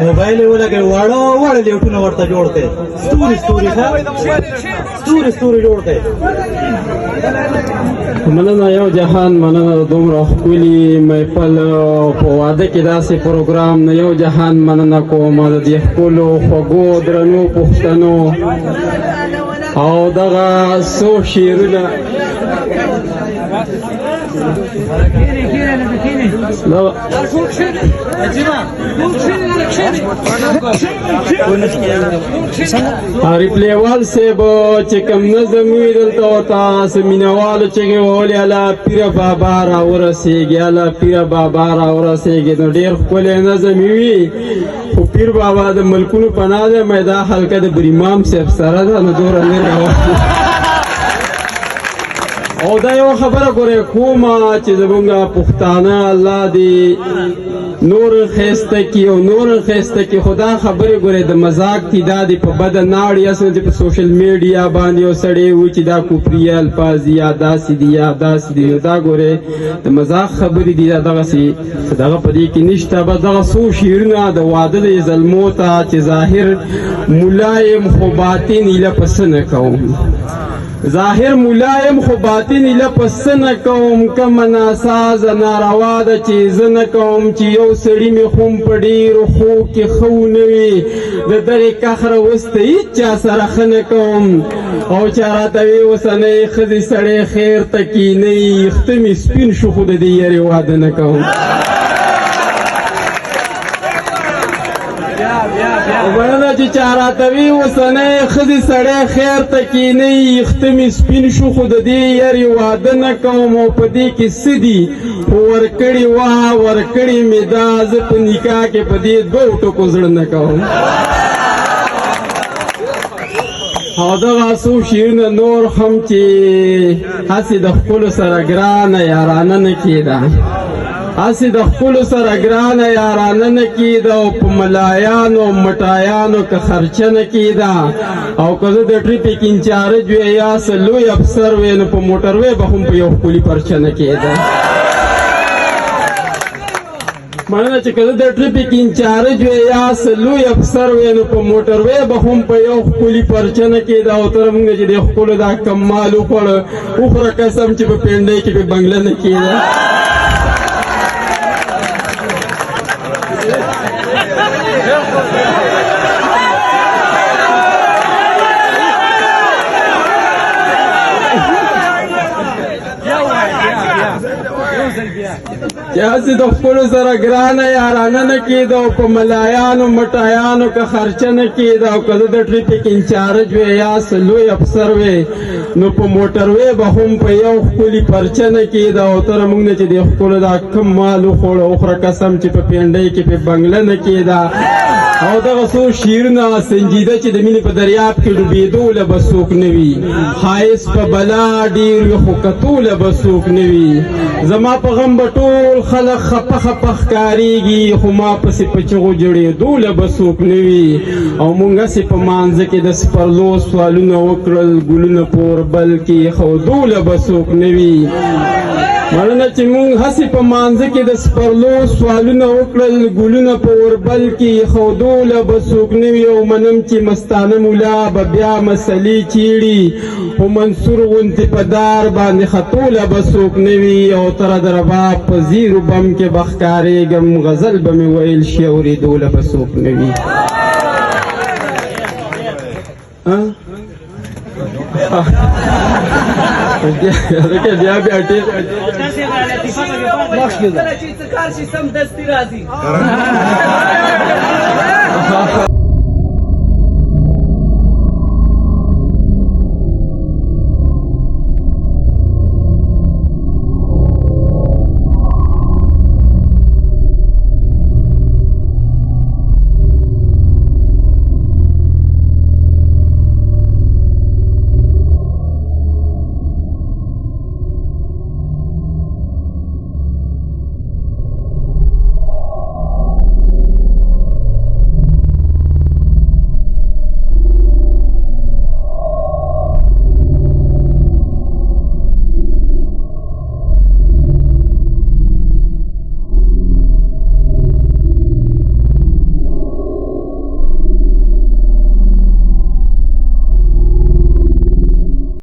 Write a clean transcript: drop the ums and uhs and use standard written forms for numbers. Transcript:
موبایل یې ولګوي، واړه واړه لیټونه ورته جوړ کړئ، ستوري ستوري، ښه ستوري ستوري جوړ کړئ. مننه یو جهان، مننه د دومره ښکلي محفل په واده کې داسې پروګرام نه. یو جهان مننه کوم د دې ښکلو خوږو درنو پښتنو. او دغه څو شعرونه عارف لیوال صاحب چې کوم نظم وي دلته ورته څه مینهوالو چغې وهلې، اله پیر بابا را ورسېږي، اله پیر بابا را ورسېږي. نو ډېر ښکلی نظم یې وي، خو پیر بابا د ملکونو پناه دی، مې دا حلقه د بریمام صاحب سره ده، نو دومره لرې راوستي. او دا یو خبره ګوره کومه چې زمونږ پښتانه الله دې نور خسته کی او نور خسته کی. خدا خبره ګوره د مزاق تی، دا دی په بد ناړي اصل چې په سوشل میډیا باندې او سړی و چې دا کوپری الفاظ یا داسې دي یا داسې دي، دا ګوره د مزاق خبرې دي، دا دغسې دغه په دې کې نشته. بس دغه څو شعرونه د واده د زلمو ته چې ظاهر ملایم خو باطن ایله پس نه کوم، ظاهر ملایم خو باطن ایله پس نه کوم، کومه ناسازه ناروا ده چې زه نه کوم، چې یو سړي مې خوم په ډېرو ښو کې ښه ونه وي، د دغې کخره وسته هېچا سره ښه نه کوم. او چا راته وی اوسنۍ ښځې سړی خیر ته کینئ، ویښته مې سپین شو خو د دې یارې واده نه کوم. مننه چې چا راته وی اوسنۍ ښځې سړی خیر ته کینئ، ویښته مې سپین شو خو د دې یارې واده نه کوم. او په دې کې څه دي خو ورکړې وه ورکړې مې ده، زه په نکاح کې په دې دوو ټکو زړه نه کوم. او دغه څو شعرونه نور هم چې هسې د خپلو سره ګرانه یارانه نه کېده، هسې د خپلو سره ګرانه یارانه نه کېده، او په ملایانو او مټایانو که خرچه نه کېده. او که زه د ټریفک انچارج وی یا څه لوی افسر وی، نو په موټروی به هم په یو ښکلي پرچه نه کېده. مننه چې که زه د ټریفک انچارج وی یا څه لوی افسر وی، نو په موټروی به هم په یو ښکلي پرچه نه کېده. او تر موږ چې د ښکلو دا کم مال وخوړه، وخوره قسم چې په پنډۍ کې په بنګله نه کېده. چې هسې د خپلو سره ګرانه یارانه نه کېده، او په ملایانو مټایانو که خرچه نه کېده. او که زه د ټریفک انچارج وی یا څه لوی افسر وی، نو په موټروی به هم په یو ښکلي پرچه نه کېده. او تر موږ نه چې د ښکلو دا کم مال وخوړه، وخوره قسم چې په پنډۍ کې په بنګله نه کېده. او دغه څو شعرونه سنجیده چې د مینې په دریاب کې ډوبېدو له به څوک نه وي، ښایست په بلا ډېر وي خو کتو له به څوک نه وي، زما په غم به ټول خلک خپه خپه ښکارېږي، خو ما پسې په چغو جوړېدو له به څوک نه وي. او مونږ هسې په مانځه کې د سپرلو سوالونه وکړل، ګلونه په اوربل کې ښودو له به څوک نه وي. مننه چې مونږ هسې په مانځه کې د سپرلو سوالونه وکړل، ګلونه په اوربل کې ښودو له به څوک نه وي. او منم چې مستانه مولا به بیا مسلې چیړي، خو منصور غوندې په دار باندې ختو له به څوک نه وي. او تر د رباب په زیرو بم کې به ښکارېږم، غزل به مې ویل شي، اورېدو له به څوک نه وي. بیا بیا ټیک کله چې څه کار شي سمدستي راځي.